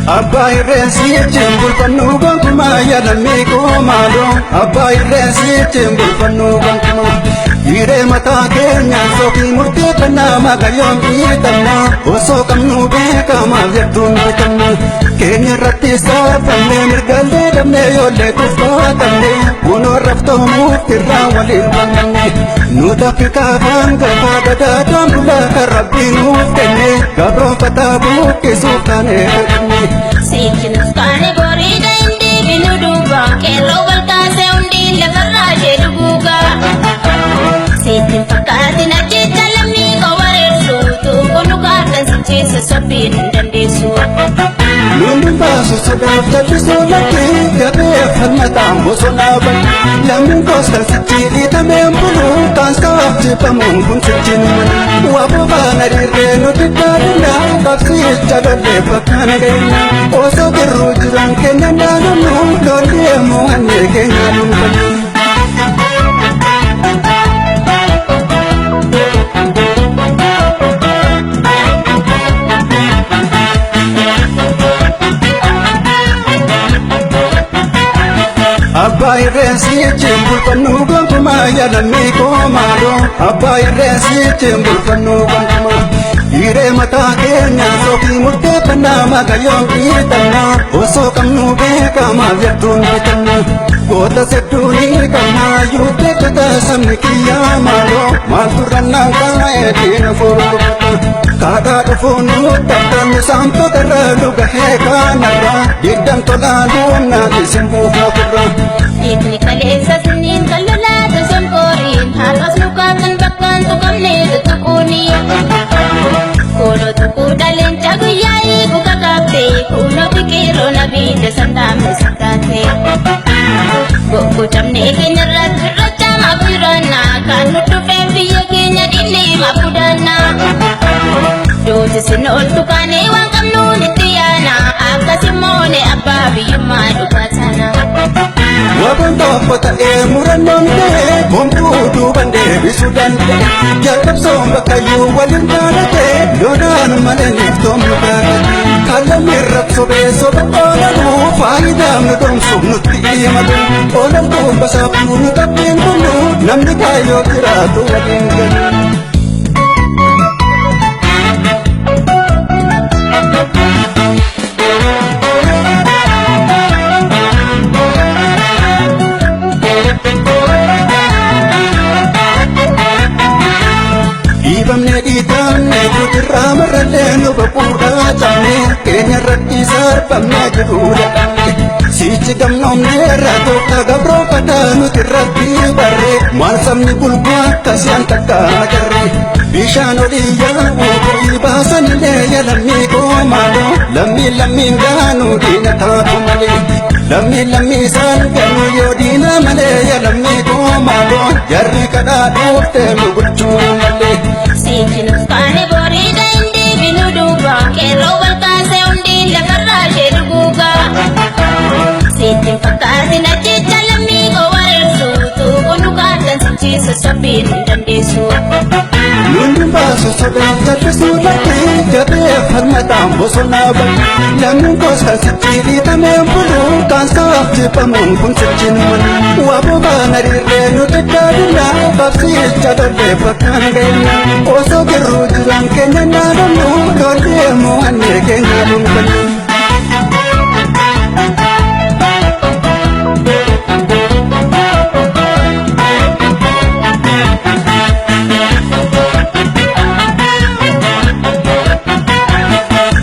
Abbaa irreensi ittiin bulfannu gonkumaa yaadammii maaloo abbaa irreensi ittiin bulfannu gonkumaa. Hiree mataa keenyaan sookii murteeffannaa maqayyoon dhiitamna osoo qabnu beekamaaf jettuun bitamna keenya irratti saafamne mirgallee dhabne yoollee tuffatamne kunoo raftoomuuf irraa waliin banamne nuti Afrikaa hangafaa gadaadhaan bulaa kan rabbii nuuf kenne gabroonfataa buqqisuuf taanee dhaqne. Siichinuuf kaane boriidha hin deebinu duuba qeerroo balkaasee hundi lafarraa ishee dhuguuga. Siitiin fakkaatin ajjecha lammii koo wareersu tuuquu nu kaartan sicheessa sobbiin hin dandeessu. Lolli baasu sodaaf jallisuu lakkee gabee falmataan bosonaa bahe lammiin koostan sichi dhiitameen bulu kaansaaf jibbamuun kun sichiin mana waa bobaan ariirree nuti daadinna qabsiicha lollee bakka nageenya osoo jirru jiran keenya naanonnu lollee mo'annee keenya dhuunfannu. Abbaa irreensi ittiin bulfannu gonkumaa yaadammii koo maaloo abbaa irreensi ittiin bulfannu gonkumaa. Hiree mataa keenyaan sookii murteeffannaa maqayyoon dhiitamna osoo qabnu beekamaaf jettuun bitamna. Goota sedduu ni qabna iyyuu beektota sabni kiyyaa maaloo maaltu rannaan kaa'ee diina fuuldurata. Kaadhaa dhufuun nu dhabdan saamtota irra nu gahee kaanarra diddan tolaa duumnaa isin buufna turra. Dhiigni kaleessa siniin kan lolaatu sonkooriin har'as nu kaatan bakkaan tuqamne tuttuquuni. Kooloo tuquu dhaleenca guyyaa eegu kakaafte kunoo biqiloo nabiidha sandaamne sittaate. Goggocamnee keenya irratti irracha maaf jiraanna kan nu dhufeen biyya keenya dhinnee maaf gudaanna. Duuti sin ooltu kaanee waan qabnuun itti yaana akkasimmoone abbaa biyyummaa dhugaa taana. Wabuun tokko ta'ee murannoon ta'ee homtuu duuban deebisuu danda'e. Jalqabsoon bakkayyuu waliin jaalatee lolaan malee niftoomnu baakate. Kallamni irratti sobee soba oolalu faayidaaf nu doomsuuf nutti imalu. Oolaltuun basaaftuu nu qabdiin bullu namni kaayyoo jiraatu waliin galu. Dhiibamnee dhiitamne guutirraa marrallee nu baquudhaa cabne keenya irratti sarbamnee jiruu dhaqne. Sichi gamnoomneerra tooftaa gabroonfataa nuti irratti barre maal sabni gulguu akkasii takka agarre. Bishaan olii yaa'u bo'ii baasanillee yaa lammii koo maaloo lammiin lammiin gaanuu diina taatu malee. Lammii lammii isaan ganuu yoo diina malee yaa lammii koo maaloo jarri kadhaa dhuftee nu bulchuu malee. Siichinuuf kaane boriidha hin deebinu duuba qeerroo balkaasee hundi lafarraa ishee dhuguuga. Siitiin fakkaatin ajjecha lammii koo wareersu tuuquu nu kaartan sicheessa sobbiin hin dandeessu. Lolli baasu sodaaf jallisuu lakkee gabee falmataan bosonaa bahe lammiin koostan sichi dhiitameen bulu kaansaaf jibbamuun kun sichiin mana waa bobaan ariirree nuti daadinna qabsiicha lollee bakka nageenya osoo jirru jiran keenya naanonnu lollee mo'annee keenya dhuunfannu.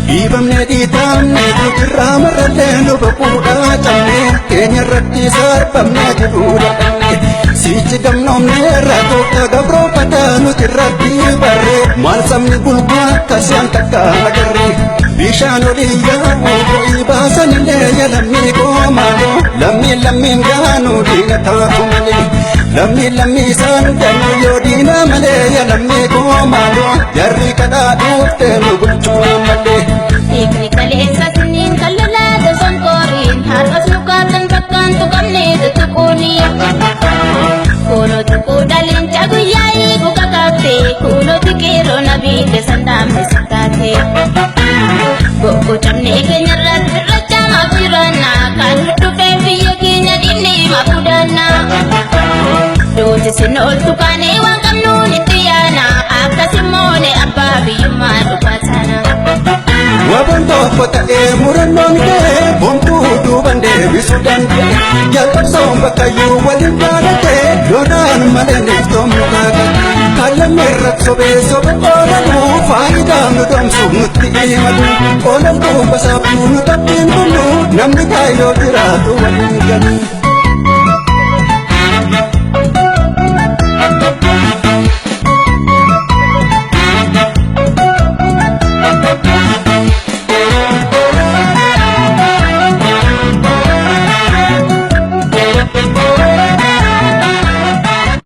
Dhiibamnee dhiitamne guutirraa marrallee nu baquudhaa cabne keenya irratti sarbamnee jiruu dhaqne. Sichi gamnoomneerra tooftaa gabroonfataa nuti irratti barre maal sabni gulguu akkasii takka agarre. Bishaan olii yaa'u bo'ii baasanillee yaa lammii koo maaloo lammiin lammiin gaanuu diina taatu malee. Lammii lammii isaan ganuu yoo diina malee yaa lammii koo maaloo jarri kadhaa dhuftee nu bulchuu malee. Dhiigni kaleessa siniin kan lolaatu sonkooriin har'as nu kaatan bakkaan tuqamne tuttuquuni. Kooloo tuquu dhaleenca guyyaa eegu kakaafte kunoo biqiloo nabiidha sandaamne sittaate. Qocamnee keenyarratti birrachaa maaf jiraanna? Kan nu dhufee biyya keenya dhiibnee maaf gudaanna? Duuti sin ooltu kaanee waan qabnuun itti yaana. Akkasimmoone abbaa biyyummaa dhugaa taana. Waboon tokko ta'ee murannoon ka'ee homtuu duuban deebisuu danda'e. Jalqabsoon bakkayyuu waliin jaalatee lolaan malee neeftoomnu kaakate. Kan lammii irratti sobee soba oolanuu faayidaa nu doomsuuf nutti himatu. Oolaltuu basaaftuu nu taphiin bullu namni kaayyoo jiraatu waliin galu.